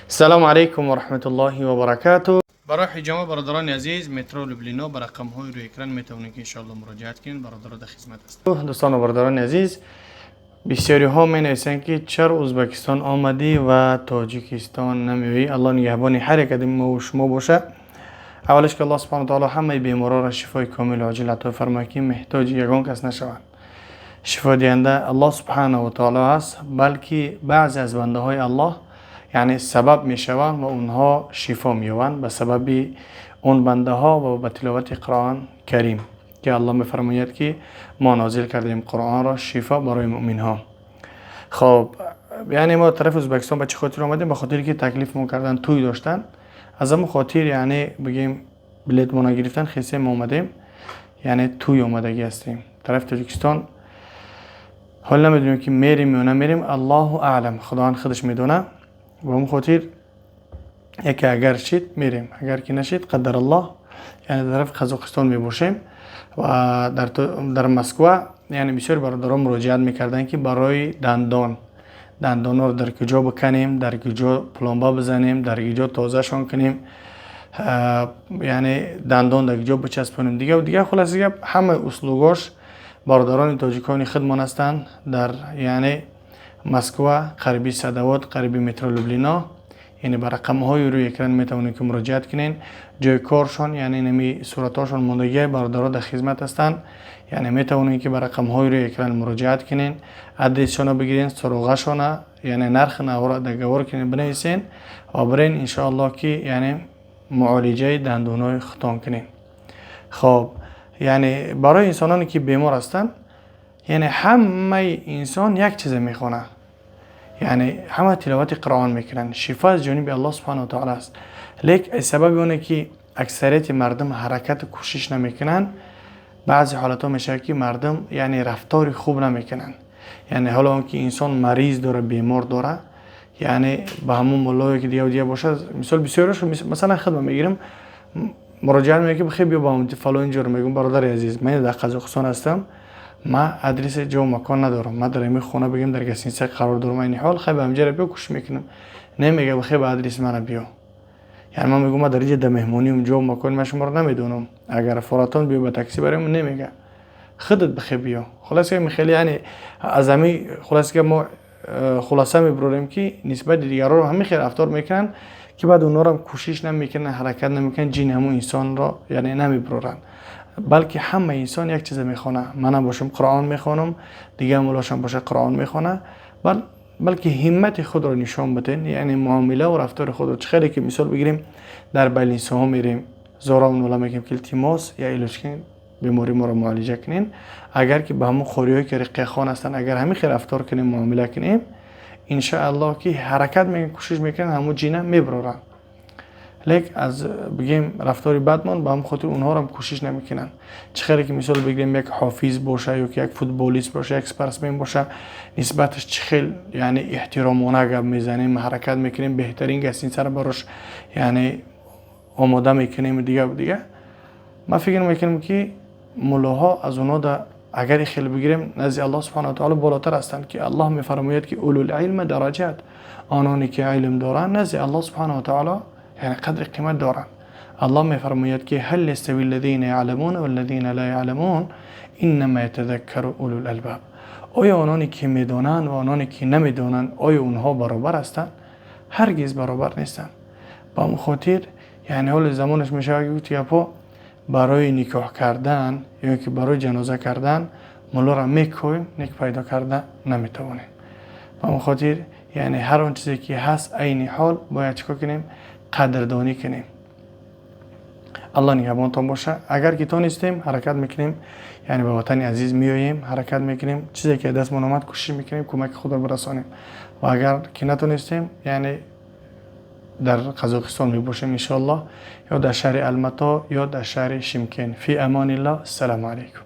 Салому алайкум ва раҳматуллоҳи ва баракату. Барои ҳиҷома, бародарони азиз, метро Люблино, ба рақамҳои рӯи экран метавонед ки иншоалло муроҷиат кунед. Бародаро дар хизмат ҳастанд. Дӯстону бародарони азиз, бисёриҳо менависанд, ки чаро Ӯзбекистон омадӣ ва Тоҷикистон намеоӣ? Аллоҳ нигаҳбони ҳар як аз мо шумо бошад. Аввалаш ки Аллоҳ субҳана таоло ҳамаи беморонро шифои комилу оҷил ато фармояд, ки меҳтоҷи ягон кас нашаванд. Шифодиҳанда Аллоҳ субҳанаҳу таоло аст, балки баъзе аз бандаҳои Аллоҳ яъне сабаб мешаванд ва онҳо шифо меёбанд ба сабаби он бандаҳо ва ба тиловати Қуръон Карим, ки Аллоҳ мефармояд, ки мо нозил кардем Қуръонро шифо барои муъминҳо. Хоб, яъне мо тарафи Ӯзбекистон ба чӣ хотир омадем? Ба хотире ки таклифмон кардан, тӯй доштан. Аз ҳамон хотир, яъне бигем, билетмона гирифтан, хесем, омадем, яъне тӯй омадагӣ ҳастем. Тарафи Тоҷикистон ҳол намедонем, ки мерем ё намерем, Аллоҳу аълам, Худованд худаш медонад. Ба ҳамон хотир яке агар шид, мерем, агар ки нашид, қаддараллоҳ, яъне тарафи Қазоқистон мебошем ва дар Москва. Яъне бисёри бародарон муроҷиат мекарданд, ки барои дандон, дандонҳоро дар куҷо биканем, дар куҷо пломба бизанем, дар куҷо тозашон кунем, яъне дандон дар куҷо бичаспонем, дига дига. Хулоса гап, ҳамаи услугош бародарони тоҷикони худмон ҳастанд дар яъне Москва, қариби Садовод, қариби метро Люблино. Яъне ба рақамҳои рӯи экран метавонед ки муроҷиат кунед. Ҷои коршон, яъне нами суратҳошон мондагия. Бародаро дар хизмат ҳастанд. Яъне метавонед ки ба рақамҳои рӯи экран муроҷиат кунед, адресшона бигиред, суроғашона, яъне нархи навро договор кунед, бинависен ва бирен, иншоаллоҳ, ки яъне муолиҷаи дандонҳои худтон кунед. Хоб, яъне барои инсононе ки бемор ҳастанд, яъне ҳамаи инсон як чизе мехонад, яъне ҳама тиловати Қуръон мекунанд. Шифо аз ҷониби Аллоҳ субҳанаҳу таоло аст, лек аз сабаби оне ки аксарияти мардум ҳаракату кӯшиш намекунанд, баъзе ҳолатҳо мешавад, ки мардум яъне рафтори хуб намекунанд. Яъне ҳоло он ки инсон мариз дора, бемор дора, яъне ба ҳамон муллое ки дига дига бошад, мисол, бисёриашо, масалан, худма мегирам, муроҷиат мекунам, ки бихел биё ба фалон ҷоро. Мегӯм: «Бародари азиз, ман дар Қазоқистон ҳастам, ман адреси ҷо макон надорам, ман дар ами хона, бигем, дар гостиница қарор дорам айни ҳол. Хай, ба ҳамҷара биё, кӯшиш мекунам». Не, мега, бихел ба адреси мана биё. Яъне ман мегӯм: «Ман дар инҷа дар меҳмониам, ҷо макони ман шуморо намедонам, агар форатон биё, ба такси барем». Не, мега, худат бихел биё. Хулоса, хеле, яъне аз ҳами хулоса мо хулоса мебурорем, ки нисбати дигарро ҳамин хел рафтор мекунанд, ки баъд онҳоро кӯшиш намекунанд, ҳаракат намекунанд, ҷини ҳамон инсонро яъне намебуроранд. Балки ҳама инсон як чизе мехонад. Манам бошам, Қуръон мехонам, дигар мулошам боша, Қуръон мехонад. Балки ҳиммати худро нишон биден, яъне муомила ва рафтори худро. Чӣ хеле ки, мисол бигирем, дар больницаҳо мерем, зорам нола мекунем, ки илтимос, я илоҷ кунед, бемории моро муолиҷа кунед. Агар ки ба ҳамон қориҳое ки руқияхон ҳастанд, агар ҳамин хел рафтор кунем, муомила кунем, иншоаллоҳ, ки ҳаракат мекунанд, кӯшиш мекунанд, ҳамон ҷина мебароранд. Лек аз, бигем, рафтори бадмон, ба ҳамон хотир онҳоро кӯшиш намекунанд. Чӣ хеле ки, мисол бигирем, як ҳофиз боша ё ки як футболист боша, як спортсмен боша, нисбаташ чӣ хел яъне эҳтиромона гап мезанем, ҳаракат мекунем, беҳтарин гостиницаро барош яъне омода мекунем, дига дига. Ман фикр мекунам, ки муллоҳо аз онҳо да, агар хел бигирем, назди Аллоҳ субҳана таоло болотар ҳастанд, ки Аллоҳ мефармояд, ки улул илма дараҷат, ононе ки илм доранд, назди Аллоҳ субҳанаҳу таоло яъне қадри қимат доранд. Аллоҳ мефармояд, ки ҳал ястави аллазина яъламуна валлазина ла яъламун иннама ятазаккару улул албаб. Оё ононе ки медонанд ва ононе ки намедонанд, оё онҳо баробар ҳастанд? Ҳаргиз баробар нестанд. Ба ҳамон хотир, яъне ҳоли замонаш мешавад, ки гуфти гапҳо, барои никоҳ кардан ё ки барои ҷаноза кардан муллоро мекӯем, нек пайдо карда наметавонем. Ба ҳамон хотир, яъне ҳар он чизе ки ҳаст айни ҳол, бояд чӣ кор кунем? Қадрдонӣ кунем. Аллоҳ нигаҳбонтон боша. Агар ки тонистем, ҳаракат мекунем, яъне ба ватани азиз меоем, ҳаракат мекунем, чизе ки дастмон омад, кӯшиш мекунем, кӯмаки худро бирасонем ва агар ки натонистем, яъне дар Қазоқистон мебошем, иншоаллоҳ, ё дар шаҳри Алмато, ё дар шаҳри Шимкент. Фи амониллоҳ, ассалому алайкум.